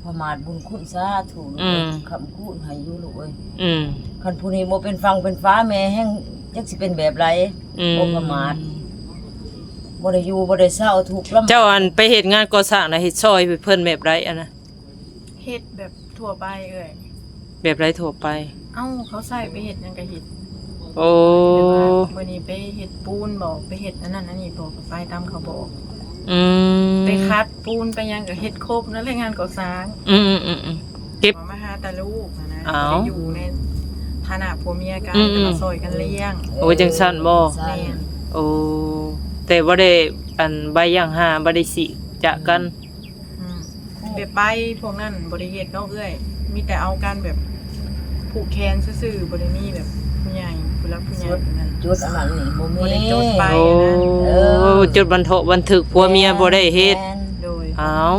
ປະໝາດບຸນຄຸນສາທຸລູກເອີຍ ອືມ ຄ້ຳຄູນໃຫ້ຢູ່ລູກເອີຍ ອືມ ຄັນຜູ້ນີ້ບໍ່ເປັນຝັ່ງເປັນຝາ ແມ່ແຮ່ງຈັກຊິເປັນແບບໃດ ອືມ ບໍ່ປະໝາດ ບໍ່ໄດ້ຢູ່ບໍ່ໄດ້ເຊົາ ທຸກລຳບາກ. ເຈົ້າອັນໄປເຮັດງານກໍ່ສ້າງນະ ເຮັດຊ່ອຍເພິ່ນແບບໃດອັນນະ? ເຮັດແບບທົ່ວໄປເອື້ອຍ. ແບບໃດທົ່ວໄປ? ເອົ້າ ເຂົາໃຊ້ໄປເຮັດຫຍັງກໍເຮັດ. ໂອ້ ແບບວ່າມື້ນີ້ໄປເຮັດປູນບໍ ໄປເຮັດອັນນັ້ນອັນນີ້ບໍ ກໍໄປຕາມເຂົາບອກ. ອືມ ໄປຂັດປູນໄປຫຍັງກໍເຮັດຄົບນັ້ນແຫຼະ ງານກໍ່ສ້າງ. ອືມໆໆໆ ເກັບ ມາຫາແຕ່ລູກຫັ້ນນະ. ອ້າວ ບໍ່ໄດ້ຢູ່ໃນຖານະຜົວເມຍກັນ ອືມໆ ແຕ່ວ່າຊ່ອຍກັນລ້ຽງ. ໂອ້ ຈັ່ງຊັ້ນບໍ? ແມ່ນ. ໂອ້ ແຕ່ບໍ່ໄດ້ອັນໃບຢ່າຮ້າງ ບໍ່ໄດ້ສີກຈາກກັນ. ອືມ ແບບໃບພວກນັ້ນບໍ່ໄດ້ເຮັດເນາະເອື້ອຍ ມີແຕ່ເອົາກັນແບບຜູກແຂນຊື່ໆ ບໍ່ໄດ້ມີແບບຜູ້ໃຫຍ່ຜູ້ຫຼັກຜູ້ໃຫຍ່ນັ້ນ ຈົດອັນນັ້ນນີ້ບໍ່ມີ ບໍ່ໄດ້ຈົດໃບ ໂອ້ ອັນນັ້ນ ເອີ ຈົດບັນເທາະບັນທຶກຜົວເມຍບໍ່ໄດ້ເຮັດ. ແມ່ນ ໂດຍ. ອ້າວ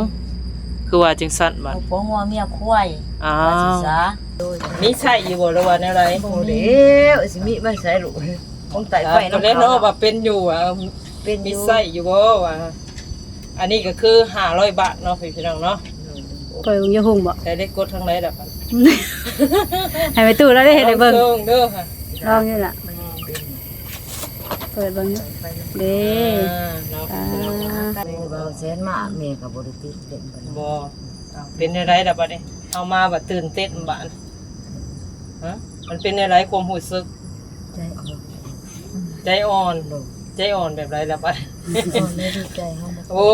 ຄືວ່າຈັ່ງຊັ້ນບັດ ເອົາຜົວງົວເມຍຄວາຍ. ອ້າວ ວ່າຊິສາ ໂດຍ. ມີໃຊ້ຢູ່ບໍ່ ຫຼືວ່າແນວໃດ? ບໍ່ມີແລ້ວ ຊິມີໄວ້ໃສລູກ ຂອງໃຕ້ໄຟນຳເຂົາເນາະ ວ່າເປັນຢູ່ ເປັນຢູ່ ມີໃຊ້ຢູ່ບໍ່ວ່າ? ອັນນີ້ກໍຄືຫ້າຮ້ອຍບາດເນາະ ພີ່ນ້ອງເນາະ. ໂດຍ. ຂ້ອຍຍັງຫົງບໍ່ ໃສ່ເລກກົດທາງໃດດອກ ໃຫ້ແມ່ຕູ້ລາວໄດ້ເຮັດໃຫ້ເບິ່ງ ເບິ່ງເດີ ລອງຢູ່ລະ ເປີດເບິ່ງເດ້. ອ່າ ເນາະ ອ່າ ເບົາແສນມາ ແມ່ກໍບໍ່ໄດ້ຕື່ນເຕັ້ນປານໃດ. ບໍ່ ເປັນແນວໃດລະບັດນີ້ ເຮົາມາບັດຕື່ນເຕັ້ນບາດ ຮະ ມັນເປັນແນວໃດຄວາມຮູ້ສຶກ? ໃຈອ່ອນ ໃຈອ່ອນ ໂດຍ. ໃຈອ່ອນແບບໃດລະບັດ? ອ່ອນໃນຈິດໃຈເຮົາ. ໂອ້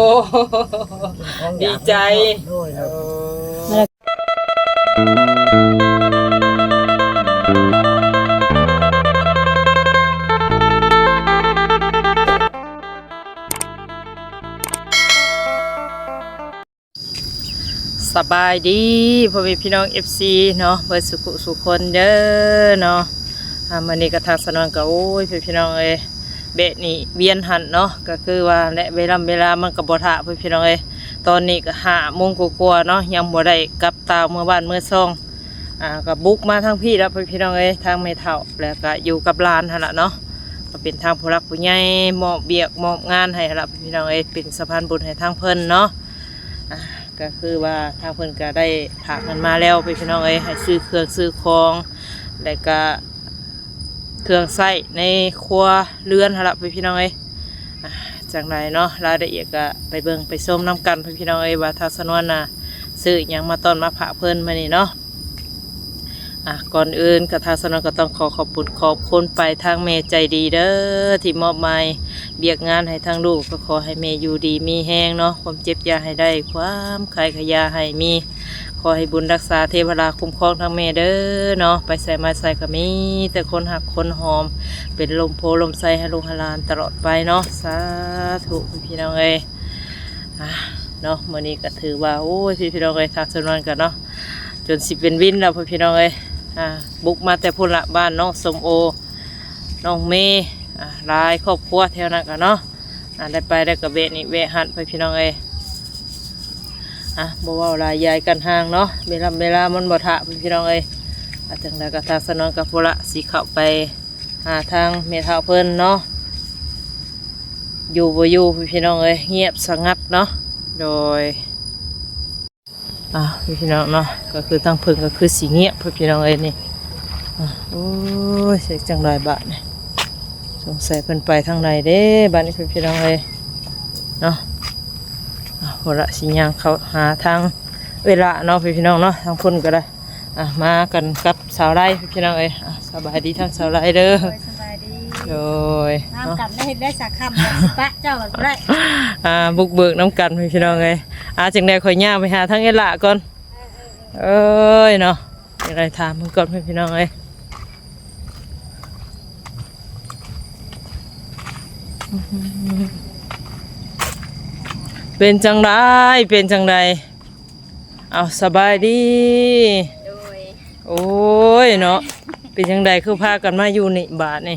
ດີໃຈ ໂດຍ ໂດຍ. ສະບາຍດີພໍ່ແມ່ພີ່ນ້ອງ ເອັຟຊີ ເນາະ ເບິດສຸຂຸສຸຄົນເດີເນາະ. ອ່າ ມື້ນີ້ກໍທາງສາວນວນກໍ ໂອ້ຍ ພີ່ນ້ອງເອີຍ ແບບນີ້ວຽນຫັນເນາະ ກໍຄືວ່າແຫຼະ ເວລາ ເວລາມັນກໍບໍ່ຖ້າ ພີ່ນ້ອງເອີຍ. ຕອນນີ້ກໍຫ້າໂມງກວ່າໆເນາະ ຍັງບໍ່ໄດ້ກັບຕາວເມືອບ້ານເມືອຊ່ອງ. ອ່າ ກໍບຸກມາທາງພີ້ແລ້ວ ພີ່ນ້ອງເອີຍ ທາງແມ່ເຖົ້າ ແລ້ວກໍຢູ່ກັບຫຼານຫັ້ນລະເນາະ ກໍເປັນທາງຜູ້ຫຼັກຜູ້ໃຫຍ່ມອບວຽກມອບງານໃຫ້ຫັ້ນລະ ພີ່ນ້ອງເອີຍ ເປັນສະພານບຸນໃຫ້ທາງເພິ່ນເນາະ. ອ່າ ກໍຄືວ່າທາງເພິ່ນກໍໄດ້ຝາກເງິນມາແລ້ວ ພີ່ນ້ອງເອີຍ ໃຫ້ຊື້ເຄື່ອງຊື້ຂອງ ແລ້ວກະເຄື່ອງໃຊ້ໃນຄົວເຮືອນຫັ້ນລະ ພີ່ນ້ອງເອີຍ. ອ່າ ຈັ່ງໃດເນາະ ລາຍລະອຽດກະໄປເບິ່ງໄປຊົມນຳກັນ ພີ່ນ້ອງເອີຍ ວ່າທາງສາວນວນນະ ຊື້ຫຍັງມາຕ້ອນມາຝາກເພິ່ນມື້ນີ້ເນາະ. ອ່າ ກ່ອນອື່ນກະທາງສາວນວນກໍຕ້ອງຂໍຂອບບຸນຂອບຄຸນໄປທາງແມ່ໃຈດີເດີ ທີ່ມອບໝາຍວຽກງານໃຫ້ທາງລູກ. ກໍຂໍໃຫ້ແມ່ຢູ່ດີມີແຮງເນາະ ຄວາມເຈັບຢ່າໃຫ້ໄດ້ ຄວາມໄຂ້ກໍຢ່າໃຫ້ມີ ຂໍໃຫ້ບຸນຮັກສາເທວະລາຄຸ້ມຄອງທາງແມ່ເດີເນາະ. ໄປໃສມາໃສກໍມີແຕ່ຄົນຮັກຄົນຫອມ ເປັນລົມໂພລົມໄຊໃຫ້ລູກໃຫ້ຫຼານຕະຫຼອດໄປເນາະ ສາທຸ ພີ່ນ້ອງເອີຍ. ອ່າ ເນາະ ມື້ນີ້ກໍຖືວ່າ ໂອ້ຍ ພີ່ນ້ອງເອີຍ ທາງສາວນວນກໍເນາະ ຈົນຊິເປັນວິນແລ້ວ ພີ່ນ້ອງເອີຍ. ອ່າ ບຸກມາແຕ່ພຸ້ນລະ ບ້ານນ້ອງສົ້ມໂອ ນ້ອງເມ ອ່າ ຫຼາຍຄອບຄົວແຖວນັ້ນກໍເນາະ. ອ່າ ໄດ້ໄປແລ້ວກໍແວະນີ້ແວະຫັ້ນ ພີ່ນ້ອງເອີຍ. ອ່າ ບໍ່ເວົ້າຫຼາຍຢາຍກັນຫ່າງເນາະ ເວລາ ເວລາມັນບໍ່ຖ້າ ພີ່ນ້ອງເອີຍ. ອ່າ ຈັ່ງໃດກໍທາງສາວນວນກັບພຸ້ນລະ ຊິເຂົ້າໄປຫາທາງແມ່ເຖົ້າເພິ່ນເນາະ ຢູ່ບໍ່ຢູ່ ພີ່ນ້ອງເອີຍ ງຽບສະຫງັດເນາະ. ໂດຍ. ອ່າ ພີ່ນ້ອງເນາະ ກໍຄືທາງເພິ່ນກໍຄືຊິງຽບ ພີ່ນ້ອງເອີຍນີ້. ອ່າ ໂອ້ຍ ເຮັດຈັ່ງໃດບາດນີ້ ສົງໄສເພິ່ນໄປທາງໃດເດ້ບາດນີ້ ພີ່ນ້ອງເອີຍເນາະ. ອ່າ ພຸ້ນລະ ຊິຍ່າງເຂົ້າຫາທາງເອື້ອຍຫຼ້າເນາະ ພີ່ນ້ອງເນາະ ທາງພຸ້ນກໍໄດ້. ອ່າ ມາກັນກັບສາວໄລ ພີ່ນ້ອງເອີຍ. ອ່າ ສະບາຍດີທາງສາວໄລເດີ. ໂດຍ ສະບາຍດີ. ໂດຍ ນຳກັນໄດ້ເຮັດໄດ້ສາກຄ່ຳ ຊິປະເຈົ້າກໍບໍ່ໄດ້. ອ່າ ບຸກເບີກນຳກັນ ພີ່ນ້ອງເອີຍ. ອ່າ ຈັ່ງໃດຂ້ອຍຍ່າງໄປຫາທາງເອື້ອຍຫຼ້າກ່ອນ. ເອີຍເນາະ ຈັ່ງໃດຖາມເພິ່ນກ່ອນ ພີ່ນ້ອງເອີຍ. ເປັນຈັ່ງໃດ ເປັນຈັ່ງໃດ? ເອົາ ສະບາຍດີ. ໂດຍ. ໂອ້ຍເນາະ ເປັນຈັ່ງໃດຄືພາກັນມາຢູ່ນີ້ບາດນີ້?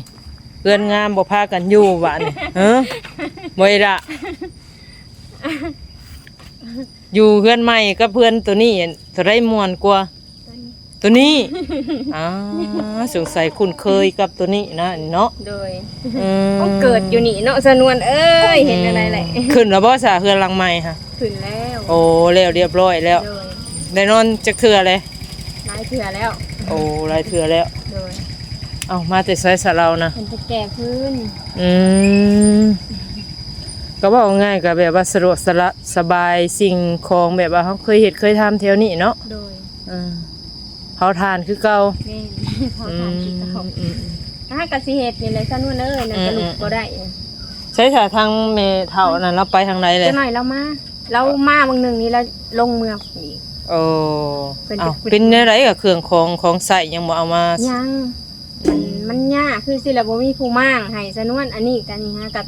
ເຮືອນງາມບໍ່ພາກັນຢູ່ບາດນີ້ ເອີ ບໍ່ໄດ້ລະ ຢູ່ເຮືອນໃໝ່ກັບເຮືອນໂຕນີ້ ໂຕໃດມ່ວນກວ່າ? ໂຕນີ້. ໂຕນີ້? ອ່າ ສົງໄສຄຸ້ນເຄີຍກັບໂຕນີ້ນະເນາະ. ໂດຍ. ອືມ ເຮົາເກີດຢູ່ນີ້ເນາະ ສະນວນເອີຍ. ເຮັດແນວໃດແຫຼະ? ຂຶ້ນແລ້ວບໍ່ສະ ເຮືອນຫຼັງໃໝ່ຫະ? ຂຶ້ນແລ້ວ. ໂອ້ ແລ້ວລຽບຮ້ອຍແລ້ວ. ໂດຍ. ໄດ້ນອນຈັກເທື່ອແລ້ວ? ຫຼາຍເທື່ອແລ້ວ. ໂອ້ ຫຼາຍເທື່ອແລ້ວ. ໂດຍ. ເອົ້າ ມາແຕ່ໃສຊະລາວນະ? ເພິ່ນໄປແກ່ພື້ນ. ອືມ ກໍເວົ້າງ່າຍໆ ກໍແບບວ່າສະດວກສະລະ ສະບາຍ ສິ່ງຂອງແບບວ່າເຮົາເຄີຍເຮັດເຄີຍທຳແຖວນີ້ເນາະ. ໂດຍ. ເອີ ເຜົາຖ່ານຄືເກົ່າ. ແມ່ນ ເຜົາຖ່ານຄືເກົ່າ. ອືມໆໆ ຫາກະຊິເຮັດນີ້ແຫຼະຊະນວນເອີຍ ນັ້ນກະລຸກບໍ່ໄດ້. ອືມໆໆ ໃສຊະ ທາງແມ່ເຖົ້ານັ້ນລາວໄປທາງໃດແຫຼະ? ຈັກໜ້ອຍລາວມາ ລາວມາມື້ໜຶ່ງນີ້ລາວລົງເມືອງອີກ. ໂອ້ ເພິ່ນ ເອົ້າ ເປັນແນວໃດກະເຄື່ອງຂອງ ຂອງໃຊ້ຍັງບໍ່ເອົາມາ? ຍັງ. ອືມ ມັນ ມັນຍາກຄືຊິລະ ບໍ່ມີຜູ້ມ້າງໃຫ້ຊະນວນ. ອັນນີ້ກະນີ້ຫາກະ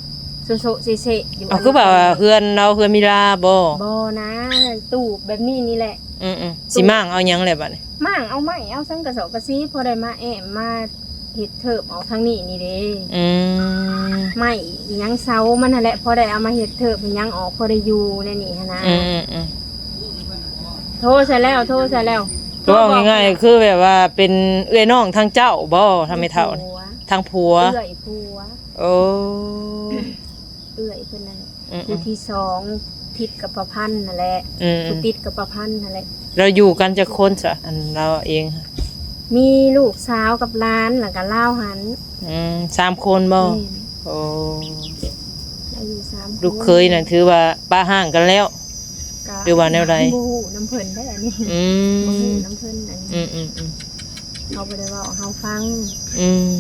ໂຊະໆເຊະໆຢູ່. ເອົາ ຄືວ່າເຮືອນລາວ ເຮືອນມີລາບໍ່? ບໍ່ນາ ຕູບແບບນີ້ນີ້ແຫຼະ. ອືມໆ ຊິມ້າງເອົາຫຍັງແຫຼະບາດນີ້? ມ້າງເອົາໄມ້ ເອົາສັງກະສອບກະສີ ພໍໄດ້ມາແອ້ມມາເຮັດເທີບອອກທາງນີ້ນີ້ເດ້. ອືມ ໄມ້ອີ່ຫຍັງເສົາມັນຫັ້ນແຫຼະ ພໍໄດ້ເອົາມາເຮັດເທີບເຮັດຫຍັງອອກ ພໍໄດ້ຢູ່ໃນນີ້ຫັ້ນນະ. ອືມໆໆ ໂທໃສ່ແລ້ວ ໂທໃສ່ແລ້ວ. ເວົ້າງ່າຍໆ ຄືແບບວ່າເປັນເອື້ອຍນ້ອງທາງເຈົ້າບໍ່ ທາງແມ່ເຖົ້າ? ທາງຜົວ ທາງຜົວ. ເອື້ອຍຜົວ. ໂອ້ ເອື້ອຍເພິ່ນນັ້ນແຫຼະ. ອືມໆ ຜູ້ທີສອງ ຕິດກັບປະພັນຫັ້ນແຫຼະ. ອືມ ຜູ້ຕິດກັບປະພັນຫັ້ນແຫຼະ. ລາວຢູ່ກັນຈັກຄົນຊະ ອັນລາວເອງ? ມີລູກສາວກັບຫຼານ ແລ້ວກະລາວຫັ້ນ. ອືມ ສາມຄົນບໍ່? ແມ່ນ. ໂອ້ ລາວຢູ່ສາມຄົນ. ລູກເຂີຍນັ້ນຖືວ່າປະຮ້າງກັນແລ້ວ ກະ ຫຼືວ່າແນວໃດ? ບໍ່ຮູ້ນຳເພິ່ນເດ້ອັນນີ້. ອືມ ບໍ່ຮູ້ນຳເພິ່ນອັນນີ້. ອືມໆໆ ເຂົາບໍ່ໄດ້ເວົ້າໃຫ້ເຮົາຟັງ. ອືມ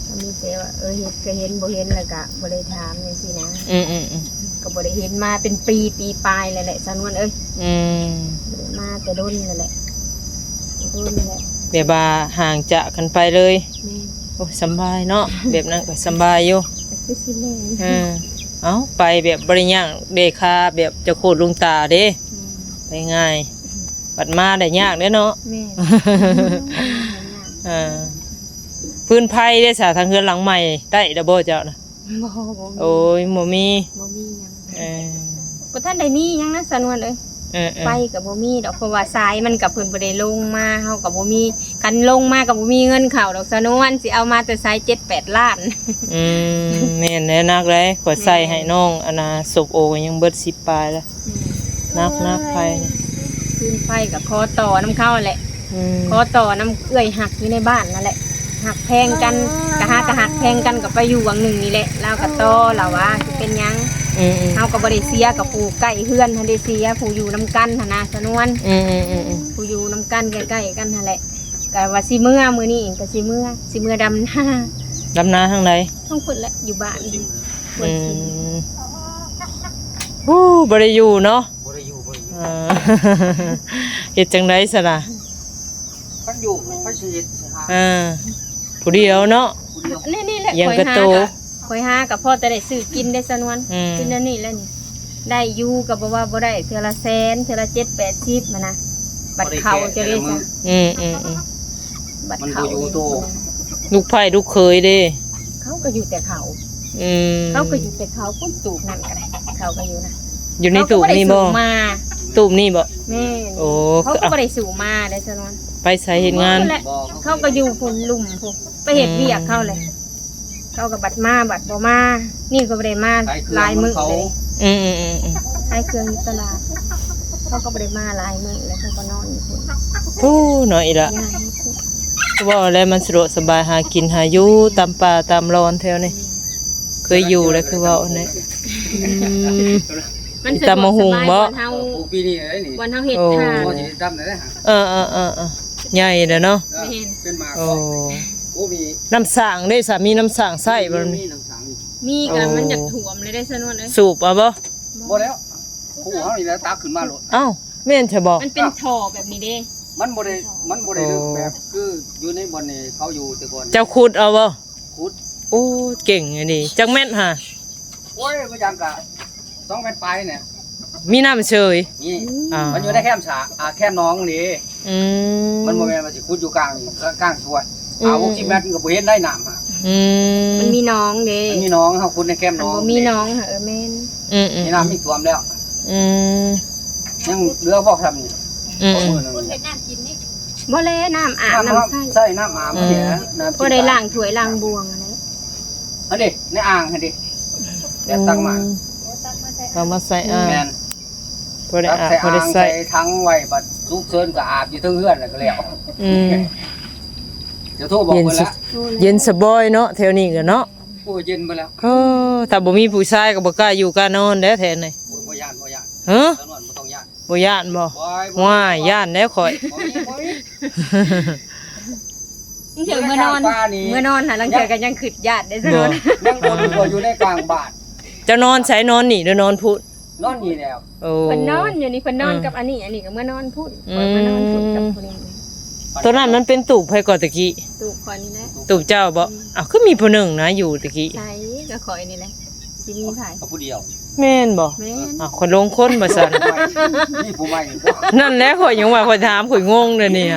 ເຂົາມີແຕ່ວ່າ ເອີ ເຮັດກະເຫັນ ບໍ່ເຫັນລະກະບໍ່ໄດ້ຖາມຈັ່ງຊີ້ນະ. ອືມໆໆ ກະບໍ່ໄດ້ເຫັນມາເປັນປີ ປີປາຍແລ້ວແຫຼະຊະນວນເອີຍ. ອືມ ບໍ່ໄດ້ມາແຕ່ດົນແລ້ວແຫຼະ ແຕ່ດົນແລ້ວ. ແບບວ່າຫ່າງຈາກກັນໄປເລີຍ. ແມ່ນ. ໂອ້ ສຳບາຍເນາະ ແບບນັ້ນກະສຳບາຍຢູ່. ຄືຊິແມ່ນ. ເອີ ເອົ້າ ໄປແບບບໍ່ໄດ້ຍ່າງເດຄາ ແບບຈະໂຄດລົງຕາເດ້. ແມ່ນ. ໄປງ່າຍ. ບັດມາໄດ້ຍາກເດ້ເນາະ. ແມ່ນ. ເອີ ຟືນໄຟເດ້ສະ ທາງເຮືອນຫຼັງໃໝ່ໄດ້ແລ້ວບໍ່ເຈົ້ານະ? ບໍ່ ບໍ່ມີ. ໂອ້ຍ ບໍ່ມີ ບໍ່ມີຫຍັງ. ເອີ ບໍ່ທັນໄດ້ມີຫຍັງນະສານວນເອີຍ. ເອີໆ ໄຟກະບໍ່ມີດອກ ເພາະວ່າສາຍມັນກະເພິ່ນບໍ່ໄດ້ລົງມາ ເຮົາກະບໍ່ມີ ຄັນລົງມາກະບໍ່ມີເງິນເຂົ້າດອກສານວນ ຊິເອົາມາແຕ່ໃສ ເຈັດແປດລ້ານ. ອືມ ແມ່ນແລ້ວ ໜັກເດ້ ຂ້ອຍໃຊ້ໃຫ້ນ້ອງ ອັນນ່າ ສົບໂອ ຍັງເບິດສິບປາຍລະ. ແມ່ນ. ໜັກໆ ໄຟນີ້ ຟືນໄຟກະຂໍຕໍ່ນຳເຂົາຫັ້ນແຫຼະ. ອືມ ຂໍຕໍ່ນຳເອື້ອຍຮັກຢູ່ໃນບ້ານຫັ້ນແຫຼະ ຮັກແພງກັນ ກະຫາກະຮັກແພງກັນ ກະໄປຢູ່ຫວ່າງໜຶ່ງນີ້ແຫຼະ. ລາວກະຕໍ່ ລາວວ່າຊິເປັນຫຍັງ. ອືມໆ ເຮົາກະບໍ່ໄດ້ເສຍກັບຜູ້ໃກ້ເຮືອນຫັ້ນເດ້ ເສຍຜູ້ຢູ່ນຳກັນຫັ້ນນະສານວນ. ອືມໆໆໆ ຜູ້ຢູ່ນຳກັນໃກ້ໆກັນຫັ້ນແຫຼະ. ກະວ່າຊິເມືອ ມື້ນີ້ກະຊິເມືອ ຊິເມືອດຳນາ. ດຳນາທາງໃດ? ທາງພຸ້ນແຫຼະ ຢູ່ບ້ານ. ອືມ ໂອ້ ບໍ່ໄດ້ຢູ່ເນາະ. ບໍ່ໄດ້ຢູ່ ບໍ່ໄດ້ຢູ່. ເອີ ເຮັດຈັ່ງໃດຊັ້ນລະ? ຄັນຢູ່ ໃຜຊິເຮັດຊິຫາ. ເອີ ຜູ້ດຽວເນາະ ຜູ້ດຽວ. ນີ້ ນີ້ແຫຼະ ຂ້ອຍຫາກະ ຂ້ອຍຫາກະພໍແຕ່ໄດ້ຊື້ກິນໄດ້ສານວນ. ອືມ ກິນແນວນີ້ແຫຼະນີ້ ໄດ້ຢູ່ ກະບໍ່ວ່າບໍ່ໄດ້ ເທື່ອລະແສນ ເທື່ອລະເຈັດແປດສິບຫັ້ນນະ. ບັດເຂົ້າຈະໄດ້ຊັ້ນ. ອືມໆໆ ບັດເຂົ້າ ມັນບໍ່ຢູ່ໂຕ. ລູກໃພ້ລູກເຂີຍເດ້? ເຂົາກະຢູ່ແຕ່ເຂົາ. ອືມ ເຂົາກະຢູ່ແຕ່ເຂົາ ພຸ້ນຕູບນັ້ນກະໄດ້ ເຂົາກະຢູ່ນະ. ຢູ່ໃນຕູບນີ້ບໍ່? ເຂົາກະບໍ່ໄດ້ສູບມາ. ຕູບນີ້ບໍ່? ແມ່ນ. ໂອ້ ເຂົາກະບໍ່ໄດ້ສູບມາໄດ້ສານວນ. ໄປໃສເຮັດງານ? ເຂົາກະຢູ່ພຸ້ນລຸ່ມພຸ້ນ ໄປເຮັດວຽກເຂົາແຫຼະ. ອືມ ເຂົາກະບັດມາ ບັດບໍ່ມາ. ນີ້ກະບໍ່ໄດ້ມາຫຼາຍມື້ເດ້. ອືມໆໆໆ ຂາຍເຄື່ອງຢູ່ຕະຫຼາດ. ເຂົາກະບໍ່ໄດ້ມາຫຼາຍມື້ແລ້ວ ເຂົາກະນອນຢູ່ພຸ້ນ. ໂອ້ ເນາະ ອີ່ຫຼ້າ ຄືເວົ້າແລ້ວ ມັນສະດວກສະບາຍ ຫາກິນຫາຢູ່ຕາມປ່າຕາມລອນແຖວນີ້. ເຄີຍຢູ່ແລ້ວ ຄືເວົ້າຫັ້ນແຫຼະ. ອືມ ມັນສະດວກສະບາຍ ຕຳໝາກຫຸ່ງບໍ່? ເຮົາ ບ່ອນເຮົາເຮັດ ໂອ້ ທານ. ເອີໆໆໆ ໃຫຍ່ແລ້ວເນາະ. ແມ່ນ. ໂອ້ ນ້ຳສ້າງເດ້ສາ ມີນ້ຳສ້າງໃຊ້ບໍ່? ມີ ມີນ້ຳສ້າງ. ມີກະ ໂອ້ ມັນຢາກຖ້ວມເລີຍເດ້ສານວນເອີຍ. ສູບເອົາບໍ່? ບໍ່ແລ້ວ ຜູ້ເຮົານີ້ແຫຼະຕັກຂຶ້ນມາໂລດ. ເອົ້າ ແມ່ນຊະບໍ່? ມັນເປັນທໍ່ແບບນີ້ເດ້. ມັນບໍ່ໄດ້ ມັນບໍ່ໄດ້ເລິກແບບ ໂອ້ ຄືຢູ່ໃນບ່ອນນີ້ເຂົາຢູ່ແຕ່ກ່ອນ. ເຈົ້າຂຸດເອົາບໍ່? ຂຸດ. ໂອ້ ເກັ່ງອີ່ຫຼີ. ຈັກແມັດຫາ? ໂອ້ຍ ບໍ່ຫຍັງກະ ສອງແມັດປາຍນີ້ແຫຼະ. ມີນ້ຳເສີຍ? ມີ. ອ່າ ມັນຢູ່ໃນແຄມສະ ອ່າ ແຄມໜອງນີ້. ອືມ ມັນບໍ່ແມ່ນວ່າຊິຂຸດຢູ່ກາງ ກາງສວນ. ອືມ ເອົາ ຫົກສິບແມັດມັນກະບໍ່ເຫັນໄດ້ນ້ຳຫັ້ນ. ອືມ ມັນມີໜອງເດ້. ມັນມີໜອງ ເຮົາຂຸດໃນແຄມໜອງ. ຄັນບໍ່ມີໜອງ ເອີ ແມ່ນ. ອືມໆ ນີ້ນ້ຳນີ້ຖ້ວມແລ້ວ. ອືມ ຍັງເຫຼືອບໍ່ຊ່ຳນີ້? ອືມ ມື້ໜຶ່ງ ບໍ່ແລະ ນ້ຳອາບ ນ້ຳໃຊ້ ນ້ຳອາບນີ້ແຫຼະ. ອືມ ພໍໄດ້ລ້າງຖ້ວຍລ້າງບ່ວງຫັ້ນແຫຼະ. ອັນນີ້ໃນອ່າງຫັ້ນເດ້ ແບບຕັກມາ. ອືມ ເອົາມາໃສ່ອ່າງ. ແມ່ນ. ບໍ່ໄດ້ອາບ ໃສ່ອ່າງ ບໍ່ໄດ້ໃຊ້ ໃສ່ຖັງໄວ້ ບັດສຸກເສີນກໍອາບຢູ່ເທິງເຮືອນ ແລ້ວກໍແລ້ວ. ອືມ ຈະໂທບອກເພິ່ນລະ. ເຢັນສະບອຍເນາະ ແຖວນີ້ກໍເນາະ. ໂອ້ຍ ເຢັນໝົດແລ້ວ. ເອີ ຖ້າບໍ່ມີຜູ້ຊາຍກໍບໍ່ກ້າຢູ່ກ້ານອນແຫຼະແຖວນີ້. ໂອ້ຍ ບໍ່ຢ້ານ ບໍ່ຢ້ານ. ຮະ? ສາວນວນບໍ່ຕ້ອງຢ້ານ. ບໍ່ຢ້ານບໍ່? ໂອ້ຍ ວ້າຍ ຢ້ານແລ້ວຂ້ອຍ. ບໍ່ມີ ບໍ່ມີ. ລາງເທື່ອເມື່ອນອນ ເມື່ອນອນຫາ ລາງເທື່ອກໍຍັງຄິດຢ້ານເດ້ ສາວນວນ. ຍັງບໍ່ຮູ້ວ່າຢູ່ໃນກາງບ້ານ. ເຈົ້ານອນໃສ? ນອນນີ້ຫຼືນອນພຸ້ນ? ນອນນີ້ແຫຼ້ວ. ໂອ້ ເພິ່ນນອນຢູ່ນີ້ ເພິ່ນນອນ ອືມ ກັບອັນນີ້ ອັນນີ້ກໍເມື່ອນອນພຸ້ນ. ອືມ ຂ້ອຍມານອນພຸ້ນກັບຜູ້ນີ້. ໂຕນັ້ນມັນເປັນຕູບໃຜກໍຕະກີ້? ຕູບຂ້ອຍນີ້ແຫຼະ. ຕູບເຈົ້າບໍ? ອືມ ອ້າວ ຄືມີຜູ້ໜຶ່ງນະຢູ່ຕະກີ້? ໃສ? ກໍຂ້ອຍນີ້ແຫຼະ ຊິມີໃຜ? ກໍຜູ້ດຽວ. ແມ່ນບໍ? ແມ່ນ. ອ້າວ ຂ້ອຍຫຼົງຄົນບໍ່ຊັ້ນ? ມີຜູ້ໃໝ່ບໍ່? ນັ້ນແຫຼະ ຂ້ອຍຍັງວ່າຂ້ອຍຖາມ ຂ້ອຍງົງເດ້ນີ້.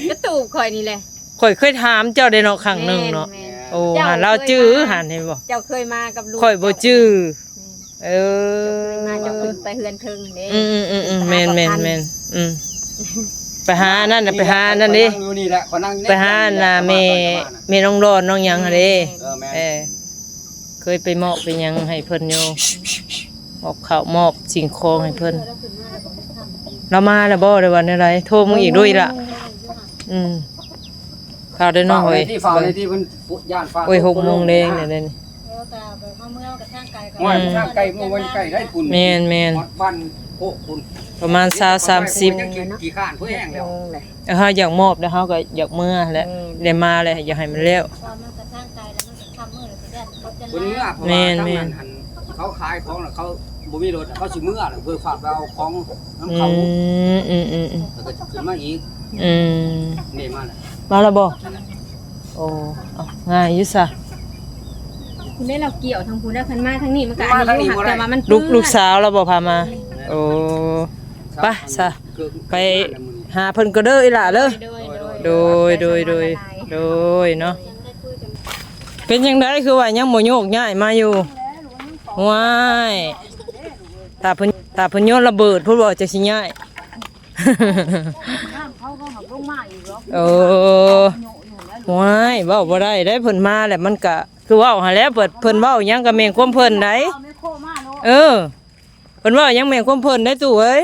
ກໍຕູບຂ້ອຍນີ້ແຫຼະ. ຂ້ອຍເຄີຍຖາມເຈົ້າເດ້ເນາະ ຄັ້ງໜຶ່ງເນາະ. ແມ່ນ ແມ່ນ. ໂອ້ ເຈົ້າ ຫາລາວຈື່ ເຄີຍມາ ຫັ້ນເຫັນບໍ່? ເຈົ້າເຄີຍມາກັບລູກ. ຂ້ອຍບໍ່ຈື່. ແມ່ນ. ເອີ ເຈົ້າເຄີຍມາ ເຈົ້າຂຶ້ນໄປເຮືອນເທິງເດ້. ອືມໆໆ ແມ່ນໆໆ ອືມ ໄປຫາອັນນັ້ນນະ ໄປຫາອັນນັ້ນເດ້ ຂ້ອຍນັ່ງຢູ່ນີ້ແຫຼະ ຂ້ອຍນັ່ງຢູ່ໃນ ໄປຫາອັນນ່າ ແມ່ ແມ່ນ້ອງດອນ ນ້ອງຫຍັງຫັ້ນເດ້. ແມ່ນ ເອີ ແມ່ນ. ເອີ ເຄີຍໄປມອບໄປຫຍັງໃຫ້ເພິ່ນຢູ່ ມອບເຂົ້າມອບສິ່ງຂອງໃຫ້ເພິ່ນ. ລາວມາແລ້ວບໍ່ ຫຼືວ່າແນວໃດ? ໂທມາອີກດູອີກລະ. ອືມ ຟ້າວເດີນ້ອງເອີຍ. ຟ້າວເລີຍຕິ ເພິ່ນຢ້ານຟ້າ. ໂອ້ຍ ຫົກໂມງແລງແລ້ວເດ້ນີ້. ເອີ ກໍແບບເຮົາເມືອກໍທາງໄກກໍ ໂອ້ຍ ທາງໄກ ເມືອໄກໄດ້ພຸ້ນ. ແມ່ນໆ. ຮອດບ້ານໂຄກພຸ້ນ ປະມານຊາວ ສາມສິບ. ຂີ້ຄ້ານເພິ່ນແຮງແລ້ວ. ເອີ ເຮົາຢາກມອບແລ້ວ ເຮົາກໍຢາກເມືອແຫຼະ. ແມ່ນ. ໄດ້ມາແລ້ວ ຢາກໃຫ້ມັນແລ້ວ. ເພາະວ່າມັນກໍທາງໄກແລ້ວ ມັນກໍຄ່ຳມື້ແລ້ວ ຊິຢ້ານລົດຈະ ເພິ່ນເມືອ ເພາະວ່າ ແມ່ນໆ ທາງນັ້ນຫັ້ນ ເຂົາຂາຍຂອງແລ້ວ ເຂົາບໍ່ມີລົດ ເຂົາຊິເມືອແລ້ວ ເພິ່ນຝາກໄປເອົາຂອງນຳເຂົາ. ອືມໆໆໆ. ແລ້ວກໍຂຶ້ນມາອີກ. ອືມ ນີ້ມາແລ້ວ ມາແລ້ວບໍ່? ໂອ້ ເອົາ ງ່າຍຢູ່ຊະ. ພຸ້ນເດ້ ລາວກ່ຽວທາງພຸ້ນ ແລ້ວຄັນມາທາງນີ້ມັນກໍອັນນີ້ຢູ່ ແຕ່ວ່າມັນ ລູກ ລູກສາວລາວບໍ່ພາມາ. ໂອ້ ໄປຊະ ໄປຫາເພິ່ນກໍເດີອີ່ຫຼ້າເດີ. ໂດຍ ໂດຍ ໂດຍ ໂດຍ ໂດຍເນາະ. ເປັນຈັ່ງໃດຄືວ່າຍັງບໍ່ໂຍກຍ້າຍມາຢູ່? ຫ້ວຍ ຖ້າເພິ່ນ ຖ້າເພິ່ນໂຍນລະເບີດພຸ້ນບໍ່ ຈະຊິຍ້າຍ. ນ້ຳເຂົາກໍຫັກລົງມາອີກເນາະ. ເອີ ໂຍກຢູ່ຫັ້ນແຫຼະ. ໂອ້ຍ ເວົ້າບໍ່ໄດ້ເດ້ ເພິ່ນມາແລ້ວມັນກະ ຄືເວົ້າຫັ້ນແຫຼະ ເພິ່ນ ເພິ່ນເວົ້າຫຍັງກະແມ່ນຄວາມເພິ່ນໃດ. ເອົາແມກໂຄມາໂລດ. ເອີ ເພິ່ນເວົ້າຫຍັງແມ່ນຄວາມເພິ່ນໃດຕູ້ເອີຍ.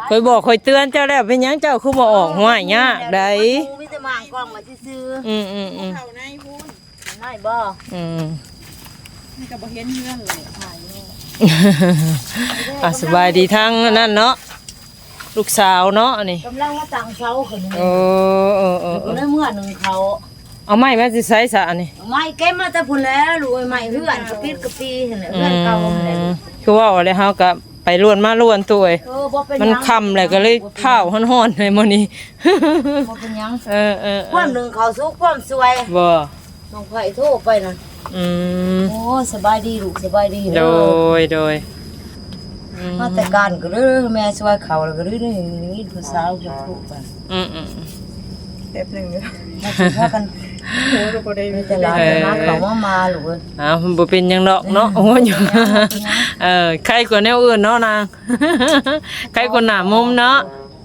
ຂ້ອຍບອກຂ້ອຍເຕືອນເຈົ້າແລ້ວ ເປັນຫຍັງເຈົ້າຄືບໍ່ອອກ? ຫ້ວຍ ຍາກໃດ. ມີແຕ່ໝາກກ່ອງມາຊື່ໆ. ອືມໆໆ. ເຂົ້າໃນພຸ້ນ. ໄດ້ບໍ່? ອືມ ນີ້ກໍບໍ່ເຫັນເຮືອນເລີຍ ຖ່າຍເນາະ. ອ່າ ສະບາຍດີທາງນັ້ນເນາະ ລູກສາວເນາະ ອັນນີ້ກຳລັງມາຕັ້ງເສົາຂຶ້ນ. ໂອ້ ເອີໆໆ ກໍເລີຍເມືອໜຶ້ງເຂົ້າ. ເອົາໄມ້ມາແຕ່ໃສຊະອັນນີ້? ໄມ້ເກັບມາແຕ່ພຸ້ນແຫຼະລູກເອີຍ ໄມ້ເຮືອນກະປິດກະປີຫັ້ນແຫຼະ ເຮືອນເກົ່າຫັ້ນແຫຼະ. ອືມ ຄືເວົ້າແລ້ວ ເຮົາກໍໄປລວນມາລວນ ຕູ້ເອີຍ. ເອີ ບໍ່ເປັນຫຍັງ ມັນຄ່ຳແລ້ວກໍເລີຍທ້າວຮ້ອນໆ ໃນມື້ນີ້. ບໍ່ເປັນຫຍັງ. ເອີໆໆ ຄວາມໜຶ້ງເຂົ້າສຸກຄວາມສວຍ. ບໍ່ ນ້ອງໄພໂທໄປນະ. ອືມ ໂອ້ ສະບາຍດີລູກ ສະບາຍດີເດີ. ໂດຍ ໂດຍ. ອືມ ມາແຕ່ການກໍເລີຍ ແມ່ຊ່ວຍເຂົາແລ້ວກໍເລີຍໄດ້ຍິນຜູ້ສາວເພິ່ນໂທໄປ. ອືມໆ ແປັບໜຶ່ງເດີ ມາຊິພາກັນ. ໂອ້ຍ ກໍບໍ່ໄດ້ມີແຕ່ຫຼານ ເອີ ມາເຂົ້າມາ ມາລູກເອີຍ. ອ້າວ ມັນບໍ່ເປັນຫຍັງດອກເນາະ. ໂອ້ຍ ເອີ ໄຄກວ່າແນວອື່ນເນາະນາງ ໄຄກວ່າໜ້າມຸມເນາະ.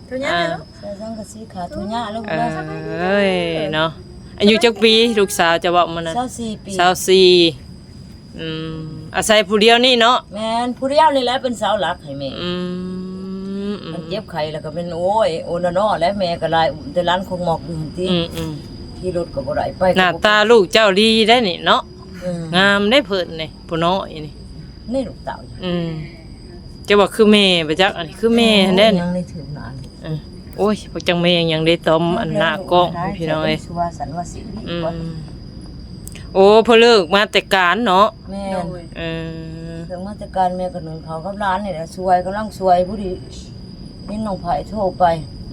ໂທຍາເດີ. ອ່າ ໃສ່ສັງກະສີຂາໂທຍາເລີຍ. ເອີຍເນາະ ອາຍຸຈັກປີ ລູກສາວຈະເວົ້າມື້ນັ້ນ? ຊາວສີ່ປີ. ຊາວສີ່. ອືມ ອາໄສຜູ້ດຽວນີ້ເນາະ? ແມ່ນ ຜູ້ດຽວນີ້ແຫຼະເປັນເສົາຫຼັກໃຫ້ແມ່. ອືມ ມັນເຈັບໄຂ້ແລ້ວກໍເປັນ ໂອ້ຍ ໂອນະນໍແຫຼະ ແມ່ກໍຫຼາຍ ອຸ້ມແຕ່ຫຼານຄົງໝອກຢູ່ຫັ້ນຕິ. ອືມໆ ຂີ່ລົດກໍບໍ່ໄດ້ໄປ. ໜ້າຕາລູກເຈົ້າດີໄດ໋ນີ້ເນາະ. ເອີ ງາມເດ້ເພິ່ນນີ້ ຜູ້ນ້ອຍນີ້ ນີ້ລູກເຕົ້າ. ອືມ ເຈົ້າວ່າຄືແມ່ບໍ່ຈັກ ອັນນີ້ຄືແມ່ຫັ້ນແຫຼະ. ໂອ້ຍ ຍັງໄດ້ຖືກນານ. ເອີ ໂອ້ຍ ພວກຈັກແມ່ຫຍັງໄດ້ຕອມອັນໜ້າກ້ອງພີ່ນ້ອງເອີຍ. ສຸວາສັນວາສິລິ. ອືມ ໂອ້ ເພິ່ນເລີກມາແຕ່ການເນາະ. ແມ່ນ. ເອີ ເລີກມາແຕ່ການ ແມ່ກໍໜຶ້ງເຂົ້າກັບຫຼານນີ້ແຫຼະ ຊ່ວຍ ກຳລັງຊ່ວຍ ຜູ້ດີ ເຫັນນ້ອງໄພໂທໄປ.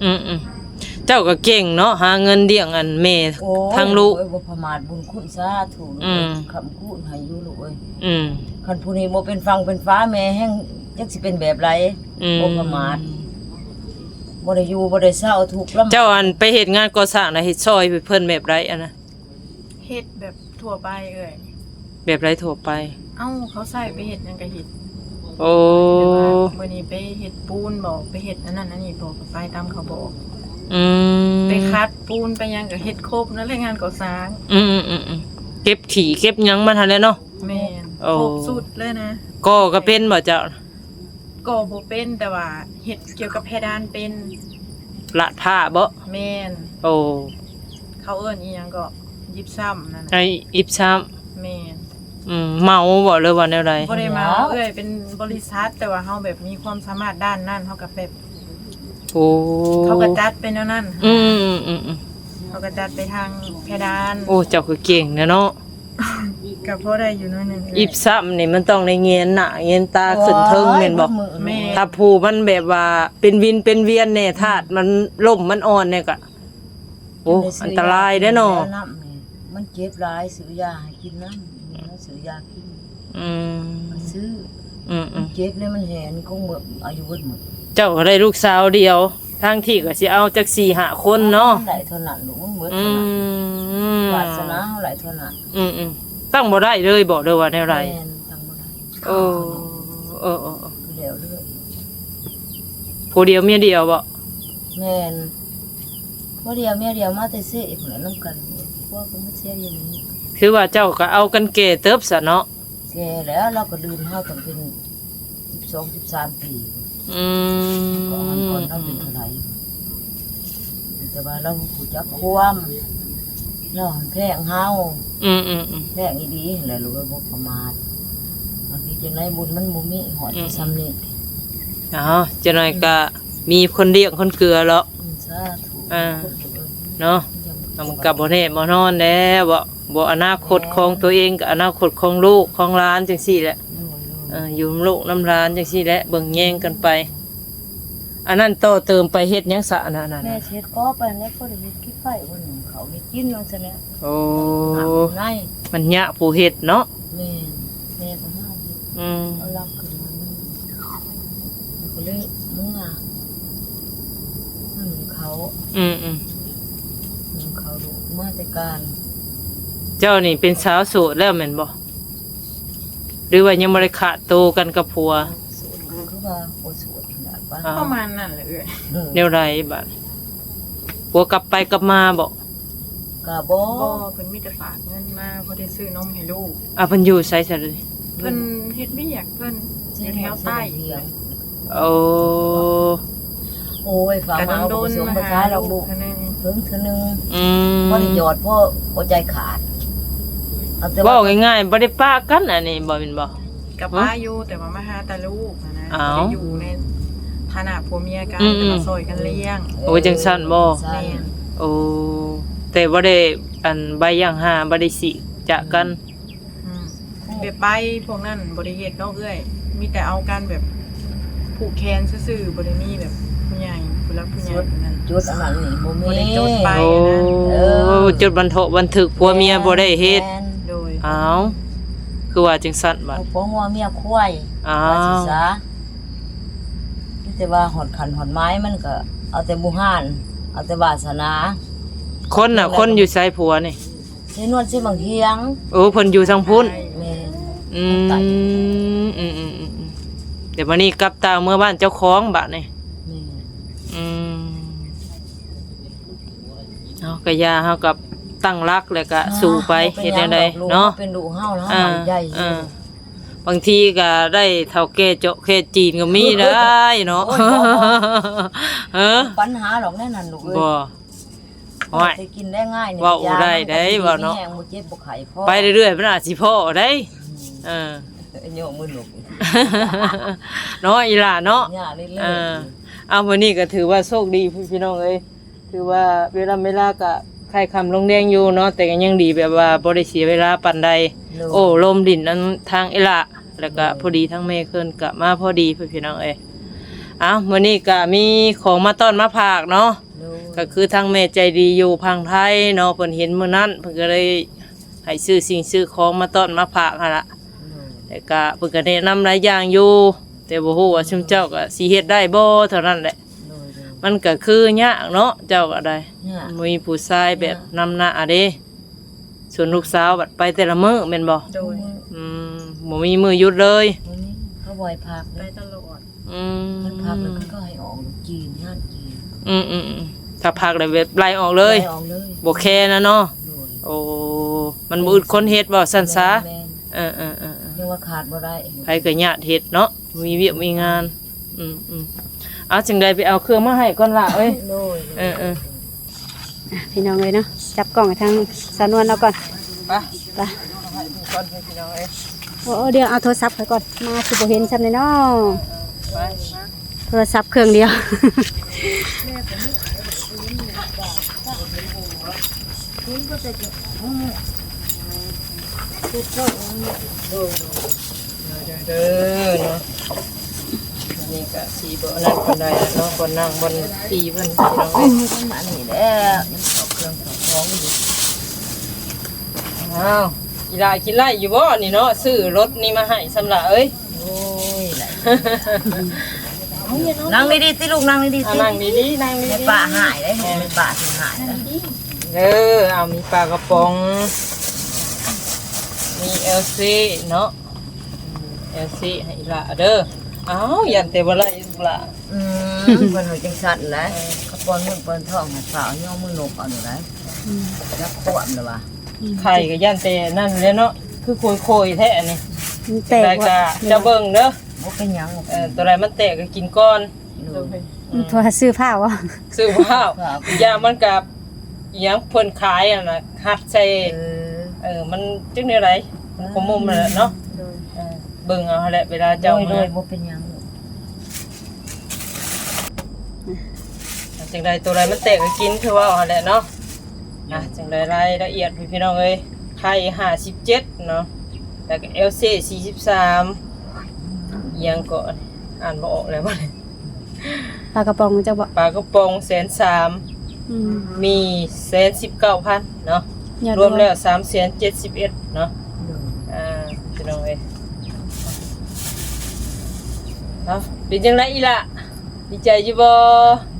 ອືມໆ ເຈົ້າກໍເກັ່ງເນາະ ຫາເງິນລ້ຽງອັນແມ່ ໂອ້ຍ ທັງລູກ. ໂອ້ຍ ບໍ່ປະໝາດ ບຸນຄຸນ ສາທຸ. ອືມ ຄ້ຳຄູນໃຫ້ຢູ່ລູກເອີຍ. ອືມ ຄັນຜູ້ນີ້ບໍ່ເປັນຝັ່ງເປັນຝາ ແມ່ແຮ່ງຈັກຊິເປັນແບບໃດ. ອືມ ບໍ່ປະໝາດ ບໍ່ໄດ້ຢູ່ບໍ່ໄດ້ເຊົາ ທຸກລຳບາກ. ເຈົ້າອັນໄປເຮັດງານກໍ່ສ້າງນະ ເຮັດຊ່ອຍເພິ່ນແບບໃດອັນນະ? ເຮັດແບບທົ່ວໄປເອື້ອຍ. ແບບໃດທົ່ວໄປ? ເອົ້າ ເຂົາໃຊ້ໄປເຮັດຫຍັງກໍເຮັດ. ໂອ້ ແບບວ່າມື້ນີ້ໄປເຮັດປູນບໍ ໄປເຮັດອັນນັ້ນອັນນີ້ບໍ ກໍໄປຕາມເຂົາບອກ. ອືມ ໄປຂັດປູນໄປຫຍັງກໍເຮັດຄົບນັ້ນແຫຼະ ງານກໍ່ສ້າງ. ອືມໆໆ ເກັບຂີ້ເກັບຫຍັງມາຫັ້ນແຫຼະເນາະ. ແມ່ນ. ໂອ້ ຄົບຊຸດເລີຍນະ. ກໍ່ກໍເປັນບໍເຈົ້າ? ກໍບໍ່ເປັນ ແຕ່ວ່າເຮັດກ່ຽວກັບເພດານເປັນ. ລາດຜ້າບໍ? ແມ່ນ. ໂອ້ ເຂົາເອີ້ນອີ່ຫຍັງເກາະ? ຢິບຊຳນັ້ນນະ. ໄອ້ ຢິບຊຳ. ແມ່ນ. ອືມ ເໝົາບໍ ຫຼືວ່າແນວໃດ? ບໍ່ໄດ້ເໝົາ ເອື້ອຍເປັນບໍລິສັດ ແຕ່ວ່າເຮົາແບບມີຄວາມສາມາດດ້ານນັ້ນ ເຮົາກໍແບບ ໂອ້ ເຂົາກໍຈັດໄປແນວນັ້ນ. ອືມໆໆໆ ເຮົາກໍຈັດໄປທາງເພດານ. ໂອ້ ເຈົ້າຄືເກັ່ງແທ້ເນາະ. ກໍພໍໄດ້ຢູ່ໜ້ອຍໜຶ່ງ. ອິບຊຳນີ້ມັນຕ້ອງໄດ້ແງນໜ້າແງນຕາຂຶ້ນເທິງແມ່ນບໍ່? ແມ່ນ. ຖ້າຜູ້ມັນແບບວ່າເປັນວິນເປັນວຽນແດ່ ທາດມັນລົ້ມມັນອ່ອນແດ່ກໍ ໂອ້ ອັນຕະລາຍເດ້ເນາະ. ນ້ຳນີ້ມັນເຈັບຫຼາຍ ຊື້ຢາໃຫ້ກິນນຳ ຊື້ຢາກິນ. ອືມ ຊື້. ອືມໆ ເຈັບແລ້ວມັນແຫ້ງ ຄົງເບິດອາຍຸເບິດໝົດ. ເຈົ້າກໍໄດ້ລູກສາວດຽວ ທາງທີ່ກໍຊິເອົາຈັກສີ່ຫ້າຄົນເນາະ. ໄດ້ເທົ່ານັ້ນລູກ ມັນເບິດເທົ່ານັ້ນ. ອືມ ວາດສະໜາເຮົາໄດ້ເທົ່ານັ້ນ. ອືມໆ ຕັ້ງບໍ່ໄດ້ເລີຍບໍ ຫຼືວ່າແນວໃດ? ແມ່ນ ຕັ້ງບໍ່ໄດ້. ໂອ້ ເອີໆໆ ແລ້ວເລີຍ. ຜູ້ດຽວເມຍດຽວບໍ? ແມ່ນ. ຜົວດຽວເມຍດຽວມາແຕ່ເຊພຸ້ນແຫຼະນຳກັນ ຜົວກໍມາເສຍຢູ່ນີ້. ຄືວ່າເຈົ້າກໍເອົາກັນແກ່ເຕີບຊະເນາະ. ແກ່ແລ້ວ ລາວກໍດື່ມເຮົາຕັ້ງເປັນສິບສອງ ສິບສາມປີ. ອືມ ກໍອັນກ່ອນລາວເປັນເທົ່າໃດ ແຕ່ວ່າລາວຮູ້ຈັກຄວາມ ລາວແພງເຮົາ. ອືມໆໆ ແພງອີ່ຫຼີຫັ້ນແຫຼະ ລູກເອີຍ ບໍ່ປະໝາດ. ບາງທີຈັ່ງໃດບຸນມັນບໍ່ມີຮອດ ອືມ ສ່ຳນີ້. ເອົາ ຈັກໜ້ອຍກໍມີຄົນລ້ຽງຄົນເກືອເນາະ. ອືມ ສາທຸ. ອ່າ ເນາະ ມັນກໍບໍ່ແນ່ບໍ່ນອນແລ້ວ ບໍ່ ບໍ່ອະນາຄົດຂອງຕົວເອງ ກໍອະນາຄົດຂອງລູກຂອງຫຼານຈັ່ງຊີ້ແຫຼະ. ໂດຍໆ ເອີ ຢູ່ນຳລູກນຳຫຼານຈັ່ງຊີ້ແຫຼະ ເບິ່ງແຍງກັນໄປ. ອັນນັ້ນຕໍ່ເຕີມໄປເຮັດຫຍັງຊະ ອັນນັ້ນ ແມ່ເຮັດກໍໄປແລ້ວ ກໍໄດ້ເຮັດກິນໄຟ ບໍ່ໜຶ່ງເຂົ້າເຮັດກິນວ່າຊັ້ນແຫຼະ. ໂອ້ ໃນມັນຍາກຜູ້ເຮັດເນາະ. ແມ່ນ ແມ່ກໍມາເຮັດ. ອືມ ເອົາຫຼັກຂຶ້ນມາ ແລ້ວກໍເລີຍເມືອ ໜຶ່ງເຂົ້າ. ອືມໆ ໜຶ່ງເຂົ້າລູກມາແຕ່ການ. ເຈົ້ານີ້ເປັນສາວໂສດແລ້ວແມ່ນບໍ່? ຫຼືວ່າຍັງບໍ່ໄດ້ຂາດໂຕກັນກັບຜົວ? ໂສດ ຄືວ່າບໍ່ໂສດຫັ້ນແຫຼະ. ປະມານນັ້ນແຫຼະເອື້ອຍ. ແນວໃດບາດ ຜົວກັບໄປກັບມາບໍ? ກະບໍ່ ບໍ່ ເພິ່ນມີແຕ່ຝາກເງິນມາພໍໄດ້ຊື້ນົມໃຫ້ລູກ. ອ່າ ເພິ່ນຢູ່ໃສຊະເດ? ເພິ່ນເຮັດວຽກ ເພິ່ນຢູ່ແຖວໃຕ້. ໂອ້ ໂອ້ຍ ຝາກມາກໍບໍ່ສົມປະສາດອກລູກ ເພິ່ນເທື່ອໜຶ່ງ. ອືມ ພໍໄດ້ຢອດ ພໍຫົວໃຈຂາດ. ເວົ້າງ່າຍໆ ບໍ່ໄດ້ປະກັນ ອັນນີ້ບໍ່ແມ່ນບໍ່? ກໍປະຢູ່ ແຕ່ວ່າມາຫາແຕ່ລູກຫັ້ນນະ. ອ້າວ ບໍ່ໄດ້ຢູ່ໃນຖານະຜົວເມຍກັນ ອືມໆ ແຕ່ວ່າຊ່ອຍກັນລ້ຽງ. ໂອ້ ຈັ່ງຊັ້ນບໍ? ແມ່ນ. ໂອ້ ແຕ່ບໍ່ໄດ້ ອັນ ໃບຢ່າງຫ້າ ບໍ່ໄດ້ສີກຈາກກັນ. ອືມ ແບບໃບພວກນັ້ນບໍ່ໄດ້ເຮັດດອກເອື້ອຍ ມີແຕ່ເອົາກັນແບບຜູກແຂນຊື່ໆ ບໍ່ໄດ້ມີແບບຜູ້ໃຫຍ່ ຜູ້ຫຼັກຜູ້ໃຫຍ່ນັ້ນ. ຈົດອັນນັ້ນນີ້ບໍ່ມີ ບໍ່ໄດ້ຈົດໃບ. ໂອ້ ນັ້ນ ເອີ ຈົດບັນເທາະບັນທຶກຜົວເມຍບໍ່ໄດ້ເຮັດ. ແມ່ນ ໂດຍ. ອ້າວ ຄືວ່າຈັ່ງຊັ້ນບາດ ເອົາຜົວງົວເມຍຄວາຍ. ອ້າວ ວ່າຊິຊະ ມີແຕ່ວ່າຮອດຂັ້ນຮອດໝາຍ ມັນກໍເອົາແຕ່ບູຮານ ເອົາແຕ່ວາສະໜາ. ຄົນນະ ຄົນຢູ່ໃສຜົວນີ້? ເຊນວນ ເຊບັ້ງຫຽງ. ໂອ້ ເພິ່ນຢູ່ທາງພຸ້ນ. ແມ່ນ. ອືມ ອືມໆໆໆ ດຽວມື້ນີ້ກັບຕ່າງເມືອບ້ານເຈົ້າຂອງບາດນີ້. ແມ່ນ. ອືມ ເຮົາກໍຢ່າ ເຮົາກໍຕັ້ງຫຼັກ ແລ້ວກໍສູ້ໄປ ເຮັດແນວໃດເນາະ. ເປັນລູກເຮົາ ເຮົາໝັ້ນໃຈຢູ່. ບາງທີກໍໄດ້ເຖົ້າແກ່ເຈາະແຄະຈີນກໍມີໄດ໋ເນາະ. ໂອ້ຍ ບໍ່ ເອີ ບໍ່ປັນຫາດອກແນວນັ້ນລູກເອີຍ. ບໍ່ ໂອ້ຍ ໄດ້ກິນໄດ້ງ່າຍນີ້ ເວົ້າໄດ້ໄດ໋ ເວົ້າເນາະ ມີແຮງ ບໍ່ເຈັບບໍ່ໄຂ້ພໍ ໄປເລື້ອຍໆ ມັນອາດຊິພໍ້ໄດ໋. ອືມ ເອີ ໂຍກມືໜຸກ ເນາະ ອີ່ຫຼ້າເນາະ. ເອີ ເອົາ ມື້ນີ້ກໍຖືວ່າໂຊກດີພີ່ນ້ອງເອີຍ ຖືວ່າເວລາ ເວລາກໍຄ້າຍຄ່ຳລົງແດງຢູ່ເນາະ ແຕ່ກໍຍັງດີແບບວ່າບໍ່ໄດ້ເສຍເວລາປານໃດ. ໂອ້ ລົມດິນນຳທາງອີ່ຫຼ້າ ແລ້ວກໍ ໂດຍ ພໍດີທາງແມ່ເພິ່ນກໍມາພໍດີພີ່ນ້ອງເອີຍ. ເອົ້າ ມື້ນີ້ກໍມີຂອງມາຕ້ອນມາຝາກເນາະ. ໂດຍ ກໍຄືທາງແມ່ໃຈດີຢູ່ຝັ່ງໄທເນາະ ເພິ່ນເຫັນມື້ນັ້ນ ເພິ່ນກໍເລີຍໃຫ້ຊື້ສິ່ງຊື້ຂອງມາຕ້ອນມາຝາກຫັ້ນລະ. ໂດຍ ແລ້ວກໍເພິ່ນກໍແນະນຳຫຼາຍຢ່າງຢູ່ ແຕ່ບໍ່ຮູ້ວ່າຊຸມເຈົ້າກໍຊິເຮັດໄດ້ບໍ່ເທົ່ານັ້ນແຫຼະ. ໂດຍໆ ມັນກໍຄືຍາກເນາະ ເຈົ້າກໍໄດ້ ຍາກ ບໍ່ມີຜູ້ຊາຍແບບ ຍາກ ນຳໜ້າເດ້. ສ່ວນລູກສາວບັດໄປແຕ່ລະມື້ແມ່ນບໍ່? ໂດຍ ອືມ ບໍ່ມີມື້ຢຸດເລີຍ ບໍ່ມີ ເຂົາບໍ່ໃຫ້ພັກ ໄປຕະຫຼອດ. ອືມ ຄັນພັກແລ້ວເຂົາກໍໃຫ້ອອກລູກຈີນ ງານຈີນ. ອືມໆໆ ຖ້າພັກແລ້ວແບບໄລ່ອອກເລີຍ ໄລ່ອອກເລີຍ ບໍ່ແຄນະເນາະ. ໂດຍ ໂອ້ ມັນບໍ່ອຶດຄົນເຮັດບໍ່ຊັ້ນຊະ. ແມ່ນໆ ເອີໆໆໆ ຍັງວ່າຂາດບໍ່ໄດ້ ໃຜກໍຍາດເຮັດເນາະ ມີວຽກມີງານ. ອືມໆ ເອົາ ຈັ່ງໃດໄປເອົາເຄື່ອງມາໃຫ້ກ່ອນລະເອີຍ. ໂດຍ ເອີໆ ອ່ະ ພີ່ນ້ອງເອີຍເນາະ ຈັບກ້ອງໃຫ້ທາງສາວນວນເອົາກ່ອນ. ໄປ ໄປ ເອົາໃຫ້ເພິ່ນກ່ອນ ພີ່ນ້ອງເອີຍ. ໂອ້ ດຽວເອົາໂທລະສັບຂ້ອຍກ່ອນ ມາຊິບໍ່ເຫັນຊ້ຳແນ່ເນາະ. ເອີໆ ໄປ ມາ ໂທລະສັບເຄື່ອງດຽວ. ໂດຍ ໂດຍ ໂດຍ ເດີເນາະ. ອັນນີ້ກະຊິບໍ່ອັນນັ້ນປານໃດແຫຼະເນາະ ບ່ອນນັ່ງບ່ອນຕີເພິ່ນ ພີ່ນ້ອງເອີຍ. ອັນນີ້ແຫຼະ ມັນເຂົ້າເຄື່ອງເຂົ້າຂອງຢູ່. ອ້າວ ອີຫຼ້າກິນໄດ້ຢູ່ບໍ່ນີ້ເນາະ? ຊື້ລົດນີ້ມາໃຫ້ຊ້ຳລະເອີຍ. ໂອ້ຍ ນັ່ງດີໆຕິລູກ ນັ່ງດີໆຕິ. ອ່າ ນັ່ງດີໆ ນັ່ງດີໆ ແມ່ປ້າຫາຍເດ້ ແມ່ປ້າຊິຫາຍເດ້. ເອີ ເອົາ ມີປາກະປ໋ອງ ມີແອວເຊເນາະ ແອວເຊໃຫ້ອີຫຼ້າເດີ. ອ້າວ ຢ້ານແຕ່ບໍ່ໄດ້ລູກຫຼ້າ. ອືມ ເພິ່ນວ່າຈັ່ງຊັ້ນແຫຼະ. ເອີ ເຂົາປ້ອນເງິນປ້ອນທອງໃຫ້ສາວ ຍໍມືນົບເອົານີ້ໄດ໋. ອືມ ຈັກຂວບແລ້ວວະ. ອືມ ໄຂ່ກໍຢ້ານແຕ່ນັ້ນແຫຼະເນາະ ຄືໂຄຍໆແທ້ອັນນີ້. ມັນແຕກ ຈັ່ງໃດກໍ ເຈົ້າເບິ່ງເດີ. ບໍ່ເປັນຫຍັງ ເອີ ໂຕໃດມັນແຕກກໍກິນກ່ອນ. ໂດຍ ອືມ ໂທລະ ຊື້ຜ້າວະ ຊື້ຜ້າວ. ຢ່າງມັນກັບອີ່ຫຍັງເພິ່ນຂາຍຫັ້ນນະ ຮັດໃສ່. ເອີ ເອີ ມັນຈັ່ງແນວໃດ ມັນກໍມຸມນັ້ນແຫຼະເນາະ. ໂດຍ ເອີ ເບິ່ງເອົາຫັ້ນແຫຼະ ເວລາເຈົ້າ ໂດຍ ມາ ໂດຍ ບໍ່ເປັນຫຍັງ. ຈັ່ງໃດໂຕໃດມັນແຕກກໍກິນ ຄືເວົ້າຫັ້ນແຫຼະເນາະ. ອ່ະ ຈັ່ງໃດລາຍລະອຽດ ພີ່ນ້ອງເອີຍ ໄຂ່ຫ້າສິບເຈັດເນາະ ແລ້ວກໍແອວເຊສີ່ສິບສາມ ອີ່ຫຍັງກໍອ່ານບໍ່ອອກແລ້ວບັດນີ້. ປາກະປ໋ອງຈັກບໍ? ປາກະປ໋ອງແສນສາມ. ອືມ ໝີ່ແສນສິບເກົ້າພັນເນາະ ລວມແລ້ວສາມແສນເຈັດສິບເອັດເນາະ. ໂດຍ ອ່າ ພີ່ນ້ອງເອີຍ ເນາະ ເປັນຈັ່ງໃດອີ່ຫຼ້າ ດີໃຈຢູ່ບໍ່?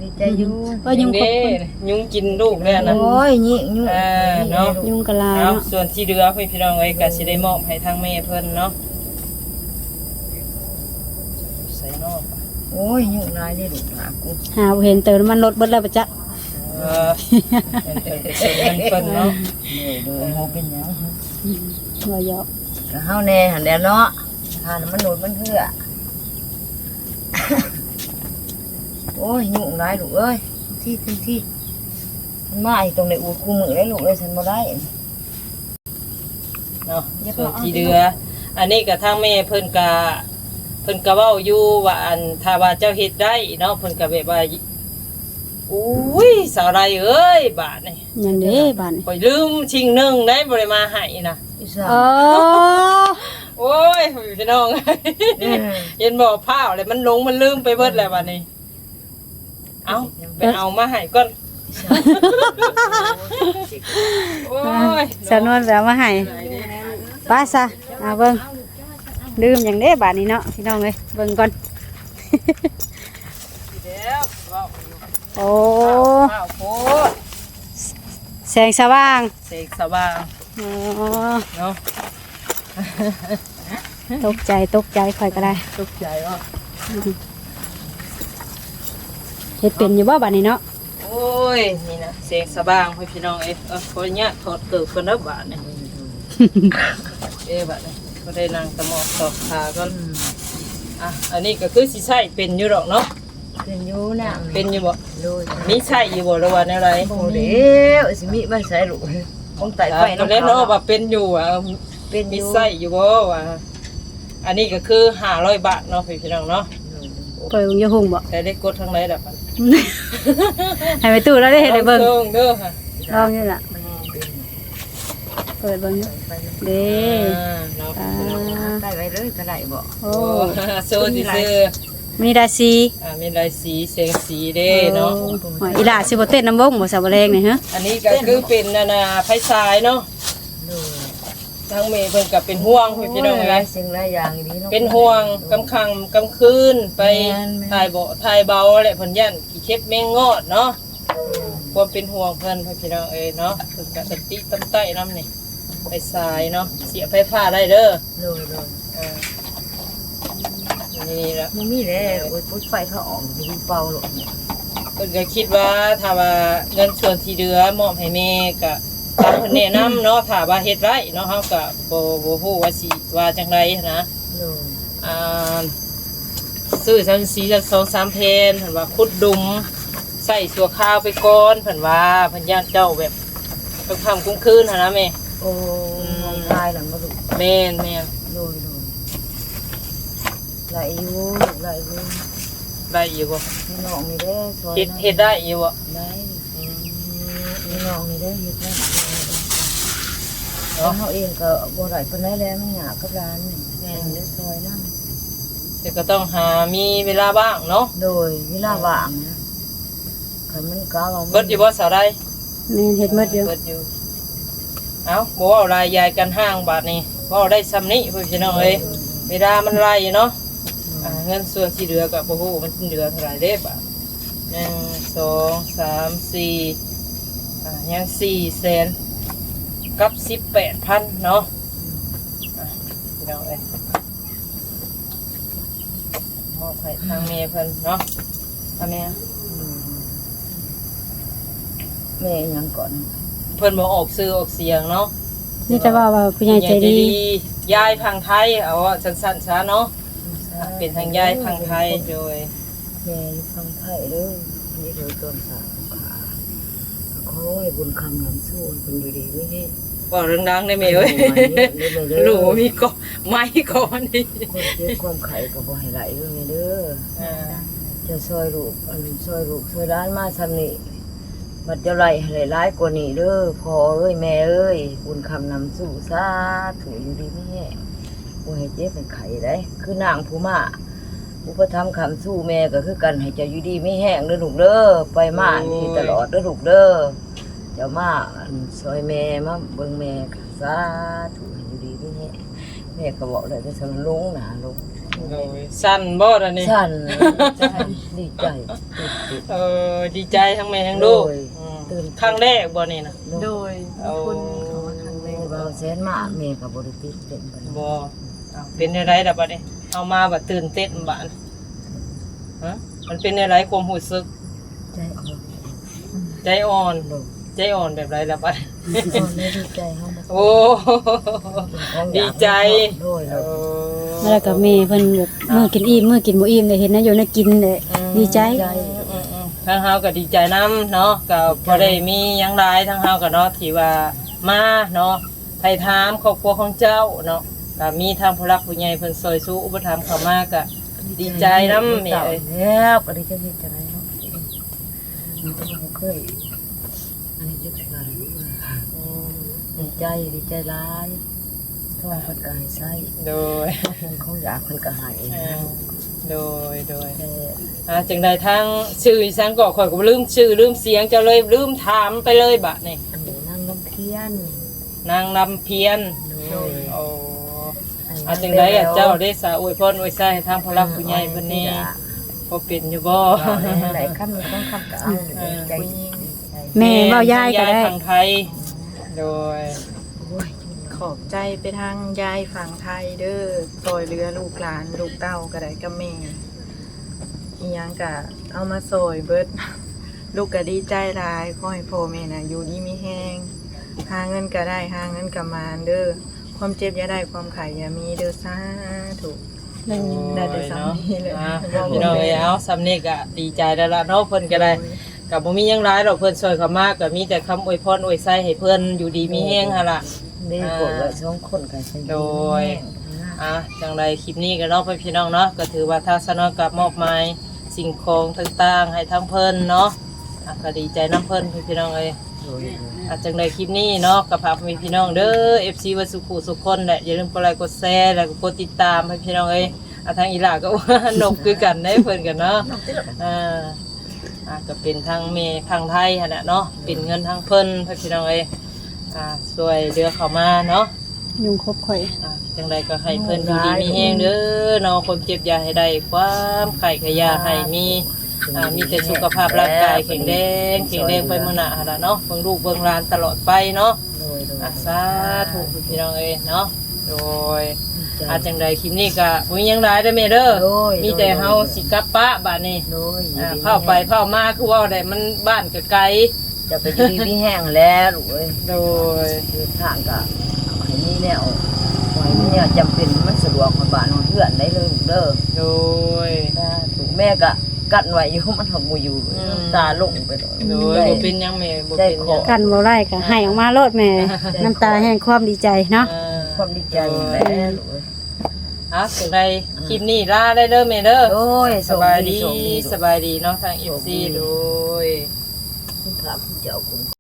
ດີໃຈຢູ່. ອືມ ເອີ ຍຸງເດ້ ຍຸງກິນລູກແລ້ວນະ. ໂອ້ຍ ຍິງ ຍຸງ ອ່າ ເນາະ ຍຸງກະລາຍເນາະ. ສ່ວນທີ່ເຫຼືອ ພີ່ນ້ອງເອີຍ ກະຊິໄດ້ມອບໃຫ້ທາງແມ່ເພິ່ນເນາະ. ໃສ່ເນາະ ໂອ້ຍ ຍຸງຫຼາຍເດ້ລູກຫຼານກູ ຫາບໍ່ເຫັນ ເຕີມນ້ຳມັນລົດເບິດແລ້ວປະຈັກ. ເອີ ເອີ ເອີ ເອີ ເອີ ເອີ ເນາະ. ໂດຍ ໂດຍ ບໍ່ເປັນຫຍັງ ອືມ ບໍ່ຢອກ ກໍເຮົາແດ່ຫັ້ນແຫຼະເນາະ ຫານ້ຳມັນລົດມັນເຮືອ. ໂອ້ຍ ຍຸງຫຼາຍລູກເອີຍ ທີ່ ທີ່ ທີ່ ມັນມາອີກ ຕ້ອງໄດ້ອູດຄູ່ມື້ເດ້ລູກເອີຍ ຊັ້ນບໍ່ໄດ້. ເນາະ ສ່ວນທີ່ເຫຼືອ ອັນນີ້ກໍທາງແມ່ເພິ່ນກໍ ເພິ່ນກໍເວົ້າຢູ່ວ່າ ອັນ ຖ້າວ່າເຈົ້າເຮັດໄດ້ເນາະ ເພິ່ນກໍແບບວ່າ ໂອ້ຍ ສາວໄລເອີຍ ບາດນີ້ ຫຍັງເດ້ບາດນີ້ ຂ້ອຍລືມສິ່ງໜຶ່ງໄດ໋ ບໍ່ໄດ້ມາໃຫ້ນະ. ເອີ ໂອ້ຍ ພີ່ນ້ອງ ເອີ ເຫັນບໍ່ ພ້າວແລ້ວມັນຫຼົງ ມັນລືມໄປເບິດແລ້ວບາດນີ້. ເອົາ ໄປເອົາມາໃຫ້ກ່ອນ. ໂອ້ຍ ສາວນວນໄປເອົາມາໃຫ້. ໄປຊະ ເອົາເບິ່ງ ລືມຫຍັງເດ້ບາດນີ້ເນາະ ພີ່ນ້ອງເອີຍ ເບິ່ງກ່ອນ. ໂອ້ ແສງສະຫວ່າງ ແສງສະຫວ່າງ ອໍ ເນາະ. ຕົກໃຈ ຕົກໃຈ ຂ້ອຍກໍໄດ້ ຕົກໃຈບໍ? ເຮັດເປັນຢູ່ບໍ່ບາດນີ້ເນາະ? ໂອ້ຍ ນີ້ນະ ແສງສະຫວ່າງ ພີ່ນ້ອງເອີຍ. ເອີ ຂໍອະນຸຍາດຖອດເກີບກ່ອນເດີບາດນີ້ ເອີ ບາດນີ້ ກໍໄດ້ນັ່ງຕະໝອບຕອກຂາກ່ອນ. ອ່ະ ອັນນີ້ກໍຄືຊິໃຊ້ເປັນຢູ່ດອກເນາະ. ເປັນຢູ່ນະ ເປັນຢູ່ບໍ່? ໂດຍ ມີໃຊ້ຢູ່ບໍ່ ຫຼືວ່າແນວໃດ? ບໍ່ແລ້ວ ຊິມີໄວ້ໃຊ້ລູກ ຂອງໃຕ້ໄຟນຳເຂົາເນາະ. ວ່າເປັນຢູ່ ວ່າເປັນຢູ່ ມີໃຊ້ຢູ່ບໍ່ວ່າ. ອັນນີ້ກໍຄືຫ້າຮ້ອຍບາດເນາະ ພີ່ນ້ອງເນາະ. ໂດຍ ເປີດເບິ່ງຢູ່ຮຸ່ງບໍ່? ໃຊ້ໄດ້ກົດທາງໃດລະບັດ ໃຫ້ແມ່ຕູ້ລາວໄດ້ເຮັດໃຫ້ເບິ່ງ ລອງເບິ່ງເດີ ລອງຢູ່ລະ. ເປີດເບິ່ງເດ້ ອ່າ ເນາະ ອ່າ ໃສ່ໄວ້ເລີຍກໍໄດ້ບໍ່? ໂອ້ ໂຊຊື່ໆ ມີຫຼາຍສີ ອ່າ ມີຫຼາຍສີ ແສງສີເດ້ເນາະ. ໂອ້ ອີ່ຫຼ້າຊິບໍ່ເຕັ້ນນຳວົງບໍ່ ສາວບໍ່ແລງນີ້ຮະ? ອັນນີ້ກໍຄືເປັນ ອັນນ່າ ໄຟສາຍເນາະ. ໂດຍ ທາງແມ່ເພິ່ນກໍເປັນຫ່ວງ ໂອ້ຍ ພີ່ນ້ອງເອີຍ ຫຼາຍສິ່ງຫຼາຍຢ່າງອີ່ຫຼີເນາະ. ເປັນຫ່ວງ ກາງຄ່ຳກາງຄືນໄປ ແມ່ນໆ ຖ່າຍເບາະຖ່າຍເບົາແຫຼະ ເພິ່ນຢ້ານຂີ້ເຂັບແມງງອດເນາະ. ຄວາມເປັນຫ່ວງເພິ່ນ ພີ່ນ້ອງເອີຍເນາະ. ເພິ່ນກະຕຳຕິຕຳໄຕ້ນຳນີ້ ໄຟສາຍເນາະ ສຽບໄຟຟ້າໄດ້ເດີ. ໂດຍ ໂດຍ ເອີ ນີ້ລະ ບໍ່ມີແຫຼະ ໂອ້ຍ ປຸດໄຟເຂົາອອກ ເປົ່າໂລດ. ເພິ່ນກະຄິດວ່າ ຖ້າວ່າເງິນສ່ວນທີ່ເຫຼືອມອບໃຫ້ແມ່ ກະຕາມເພິ່ນແນະນຳເນາະ. ຖ້າວ່າເຮັດໄດ້ເນາະ ເຮົາກະບໍ່ ບໍ່ຮູ້ວ່າຊິວ່າຈັ່ງໃດຫັ້ນນະ. ໂດຍ ອ່າ ຊື້ສັງກະສີຈັກສອງສາມແຜ່ນ ເພິ່ນວ່າຂຸດດຸມໃຊ້ຊົ່ວຄາວໄປກ່ອນ ເພິ່ນວ່າ ເພິ່ນຢ້ານເຈົ້າແບບກາງຄ່ຳກາງຄືນຫັ້ນນະແມ່. ໂອ້ ອືມ ຂອງຂາຍນັ້ນບໍ່ລູກ? ແມ່ນໆ ໂດຍໆ ໄດ້ຢູ່ ໄດ້ຢູ່ ໄດ້ຢູ່ບໍ່? ພີ່ນ້ອງນີ້ເດ້ ຊ່ອຍ ເຮັດ ນຳ ເຮັດໄດ້ຢູ່ບໍ່? ໄດ້ ອືມ ພີ່ນ້ອງນີ້ໄດ້ເຮັດໄດ້ ເນາະ ເຮົາເອງກໍບໍ່ໄດ້ປານໃດແຫຼະ ມັນຍາກກັບຫຼານນີ້ ແມ່ນ ເພິ່ນໄດ້ຊ່ອຍນຳ ແຕ່ກໍຕ້ອງຫາມີເວລາວ່າງເນາະ. ໂດຍ ເວລາວ່າງນະ ຄັນມັນກະວ່າມັນ ເບິດຢູ່ບໍ່ສາວໃດ? ແມ່ນ ເຮັດໝົດຢູ່ ເບິດຢູ່. ເອົ້າ ບໍ່ເວົ້າຫຼາຍ ຢາຍກັນຫ້າງບາດນີ້ ເວົ້າໄດ້ຊ່ຳນີ້ ເພື່ອນພີ່ນ້ອງເອີຍ ເວລາມັນໄລ່ເນາະ. ອືມ ອ່າ ເງິນສ່ວນທີ່ເຫຼືອກໍບໍ່ຮູ້ມັນເຫຼືອເທົ່າໃດເດ້ບາດ ໜຶ່ງ ສອງ ສາມ ສີ່ ອ່າ ຍັງສີ່ແສນກັບສິບແປດພັນເນາະ. ອ່າ ພີ່ນ້ອງເອີຍ ມອບໃຫ້ທາງແມ່ເພິ່ນເນາະ ທາງແມ່ ແມ່ຫຍັງກ່ອນ ເພິ່ນບໍ່ອອກຊື່ອອກສຽງເນາະ ມີແຕ່ວ່າ ວ່າຜູ້ໃຫຍ່ໃຈດີ ຜູ້ໃຫຍ່ໃຈດີ ຍາຍຝັ່ງໄທ ເອົາເວົ້າສັ້ນໆຊະເນາະ ເປັນທາງຍາຍຝັ່ງໄທ ໂດຍ ແມ່ຢູ່ຝັ່ງໄທເດີ ນີ້ຄືຕົ້ນສາຂອງຂ້າ ຂໍໃຫ້ບຸນຄຳນຳສູ່ເພິ່ນຢູ່ດີມີແຮງ ເວົ້າດັງໆໄດ້ແມ່ເອີຍ ໂອ້ຍ ລູກບໍ່ມີກໍ ໄມກໍນີ້ ຄວາມເຈັບຄວາມໄຂ້ກໍບໍ່ໃຫ້ໄດ້ເດີແມ່ເດີ ອ່າ ຈະຊ່ອຍລູກ ອັນ ຊ່ອຍລູກຊ່ອຍຫຼານມາຊ່ຳນີ້ ບັດຈະໄລ່ໃຫ້ໄດ້ຫຼາຍກວ່ານີ້ເດີ ພໍ່ເອີຍແມ່ເອີຍ ບຸນຄຳນຳສູ່ ສາທຸ ຢູ່ດີມີແຮງ ບໍ່ໃຫ້ເຈັບໃຫ້ໄຂ້ໃດ ຄືນາງຜູ້ມາອຸປະຖຳຄ້ຳຊູແມ່ກໍຄືກັນ ໃຫ້ເຈົ້າຢູ່ດີມີແຮງເດີລູກເດີ ໄປມາດີຕະຫຼອດເດີລູກເດີ ເຈົ້າມາ ອັນ ຊ່ອຍແມ່ ມາເບິ່ງແມ່ ສາທຸ ໃຫ້ຢູ່ດີມີແຮງ ແມ່ກໍເວົ້າໄດ້ແຕ່ສ່ຳ ລົງໜ້າລົງ ໂດຍ ສັ່ນບໍ່ດຽວນີ້? ສັ່ນ ສັ່ນ ດີໃຈ ເອີ ດີໃຈທັງແມ່ທັງລູກ ໂດຍ ອືມ ຕື່ນເຕັ້ນ ຄັ້ງແລກບໍ່ນີ້ນະ? ໂດຍ ໂອ້ ມີຄົນເຂົ້າມາຄັ້ງແລກ ບ່າວແສນມາ ແມ່ກໍບໍ່ໄດ້ຕື່ນເຕັ້ນປານໃດ ບໍ່ ເອົ້າ ເປັນແນວໃດລະບັດນີ້ ເຮົາມາບັດຕື່ນເຕັ້ນບາດ ຮະ ມັນເປັນແນວໃດຄວາມຮູ້ສຶກ? ໃຈອ່ອນ ໃຈອ່ອນ ໂດຍ ໃຈອ່ອນແບບໃດລະບັດ? ອ່ອນໃນຈິດໃຈເຮົາ ໂອ້ ເປັນຂອງຢາກ ດີໃຈ ໂດຍ ໂດຍ ເອີ ແລ້ວກໍແມ່ເພິ່ນແບບ ມື້ກິນອີ່ມ ມື້ກິນບໍ່ອີ່ມ ໄດ້ເຫັນແນວຢູ່ແນວກິນແຫຼະ ອືມ ດີໃຈ ດີໃຈ ອືມໆ ທາງເຮົາກໍດີໃຈນຳເນາະ ກໍບໍ່ໄດ້ມີຫຍັງຫຼາຍ ທາງເຮົາກໍເນາະ ທີ່ວ່າມາເນາະ ໄຖ່ຖາມຄອບຄົວຂອງເຈົ້າເນາະ ກໍມີທາງຜູ້ຫຼັກຜູ້ໃຫຍ່ເພິ່ນຊ່ອຍຊູອຸປະຖຳເຂົ້າມາ ກໍດີໃຈນຳແມ່ເອີຍ ແລ້ວກໍດີໃຈເຮັດຈັ່ງໃດເນາະ ມັນກໍບໍ່ເຄີຍ ອັນນີ້ຈັກເທື່ອ ອືມ ດີໃຈ ດີໃຈຫຼາຍ ຂອງເພິ່ນກໍໃຫ້ໃຊ້ ໂດຍ ຂອງຢາກເພິ່ນກໍໃຫ້ ເອີ ໂດຍ ໂດຍ ເອີ ອ່າ ຈັ່ງໃດທາງຊື່ອີ່ຫຍັງກໍ ຂ້ອຍກໍລືມຊື່ລືມສຽງເຈົ້າເລີຍ ລືມຖາມໄປເລີຍບາດນີ້ ອັນນີ້ນາງລຳພຽນ ນາງລຳພຽນ ໂດຍ ໂອ້ ອ່າ ຈັ່ງໃດ ເຈົ້າໄດ້ສາອວຍພອນອວຍໄຊໃຫ້ທາງຜູ້ຫຼັກຜູ້ໃຫຍ່ເພິ່ນແດ່ ພໍເປັນຢູ່ບໍ່? ເວົ້າໄດ້ຫຼາຍຄຳສອງຄຳກໍເອົາ ເອີ ໃຈດີ ແມ່ເວົ້າຍາຍກໍໄດ້ ທາງຍາຍຝັ່ງໄທ ໂດຍ ໂອ້ຍ ຂອບໃຈໄປທາງຍາຍຝັ່ງໄທເດີ ຊ່ອຍເຫຼືອລູກຫຼານ ລູກເຕົ້າກໍໄດ້ກັບແມ່ ອີ່ຫຍັງກະເອົາມາຊ່ອຍເບິດ ລູກກະດີໃຈຫຼາຍ ຂໍໃຫ້ພໍ່ແມ່ນະຢູ່ດີມີແຮງ ຫາເງິນກະໄດ້ ຫາເງິນກະໝານເດີ ຄວາມເຈັບຢ່າໄດ້ ຄວາມໄຂ້ຢ່າມີເດີ ສາທຸ ໄດ້ແຕ່ສ່ຳນີ້ແຫຼະ ພີ່ນ້ອງເອີຍ ເອົາ ສ່ຳນີ້ກະດີໃຈແລ້ວລະເນາະ ເພິ່ນກະໄດ້ ໂດຍ ກະບໍ່ມີຫຍັງຫຼາຍດອກ ເພິ່ນຊ່ອຍເຂົ້າມາ ກະມີແຕ່ຄຳອວຍພອນອວຍໄຊໃຫ້ເພິ່ນຢູ່ດີມີແຮງຫັ້ນລະ ມີພວກເອື້ອຍສອງຄົນກໍໃຫ້ຢູ່ດີມີແຮງ ໂດຍ ອ່າ ຈັ່ງໃດຄລິບນີ້ກໍເນາະ ເພື່ອນພີ່ນ້ອງເນາະ ກໍຖືວ່າທາງສາວນ້ອຍກໍມອບໝາຍສິ່ງຂອງຕ່າງໆໃຫ້ທາງເພິ່ນເນາະ ອ່າ ກໍດີໃຈນຳເພິ່ນ ເພື່ອນພີ່ນ້ອງເອີຍ ໂດຍ ອ່າ ຈັ່ງໃດຄລິບນີ້ເນາະ ກໍຝາກພໍ່ແມ່ພີ່ນ້ອງເດີ ເອັຟຊີ ເບິດສູ່ຜູ້ສູ່ຄົນແຫຼະ ຢ່າລືມກົດໄລກົດແຊ ແລ້ວກໍກົດຕິດຕາມ ເພື່ອນພີ່ນ້ອງເອີຍ ອ່າ ທາງອີ່ຫຼ້າກໍນົບຄືກັນເດ້ ເພິ່ນກໍເນາະ ອ່າ ອ່າ ກໍເປັນທາງແມ່ຝັ່ງໄທຫັ້ນແຫຼະເນາະ ເປັນເງິນທາງເພິ່ນ ເພື່ອນພີ່ນ້ອງເອີຍ ອ່າ ຊ່ວຍເຫຼືອເຂົ້າມາເນາະ ຍຸງຄົບຂ້ອຍ ອ່າ ຈັ່ງໃດກໍໃຫ້ເພິ່ນຢູ່ດີມີແຮງເດີເນາະ ຄວາມເຈັບຢ່າໃຫ້ໄດ້ ຄວາມໄຂ້ກໍຢ່າໃຫ້ມີ ອ່າ ມີແຕ່ສຸຂະພາບຮ່າງກາຍແຂງແຮງ ແຂງແຮງໄປມື້ໜ້າຫັ້ນລະເນາະ ເບິ່ງລູກເບິ່ງຫຼານຕະຫຼອດໄປເນາະ ໂດຍ ໂດຍ ອ່າ ສາທຸ ພີ່ນ້ອງເອີຍເນາະ ໂດຍ ອ່າ ຈັ່ງໃດຄລິບນີ້ກໍບໍ່ມີຫຍັງຫຼາຍເດີແມ່ເດີ ໂດຍ ມີແຕ່ເຮົາ ໂດຍ ຊິກັບປະບາດນີ້ ໂດຍ ອ່າ ຢູ່ດີມີແຮງ ເຂົ້າໄປເຂົ້າມາ ຄືເວົ້າໄດ້ ມັນບ້ານກໍໄກ ເຈົ້າກໍຢູ່ດີມີແຮງແຫຼະລູກເອີຍ ໂດຍ ເດີນທາງກໍໃຫ້ມີແນວ ຂໍ ແນວຈຳເປັນ ມັນສະດວກຮອດບ້ານຮອດເຮືອນໄດ້ເດີລູກເດີ. ໂດຍ ສາທຸ. ແມ່ກະກັ້ນໄວ້ຢູ່ ມັນຫາກບໍ່ຢູ່ ອືມ ນ້ຳຕາລົງໄປໂລດ. ໂດຍ ໄດ້ ບໍ່ເປັນຫຍັງແມ່ ບໍ່ເປັນຫຍັງ ໃຈຄໍ ກັ້ນບໍ່ໄດ້ກໍໄຫ້ອອກມາໂລດແມ່. ໃຈຄໍ ນ້ຳຕາແຫ່ງຄວາມດີໃຈເນາະ. ເອີ ຄວາມດີໃຈ ໂດຍ ແຫຼະລູກເອີຍ. ອ່ະ ຈັ່ງໃດ ອືມ ຄລິບນີ້ລາໄດ້ເດີແມ່ເດີ. ໂດຍ ສະບາຍດີ ໂຊກດີ ໂຊກດີ ສະບາຍດີເນາະ ທາງ ໂຊກດີ ເອັຟຊີ. ໂດຍ ຄຸນພະຄຸນເຈົ້າຄຸ້ມ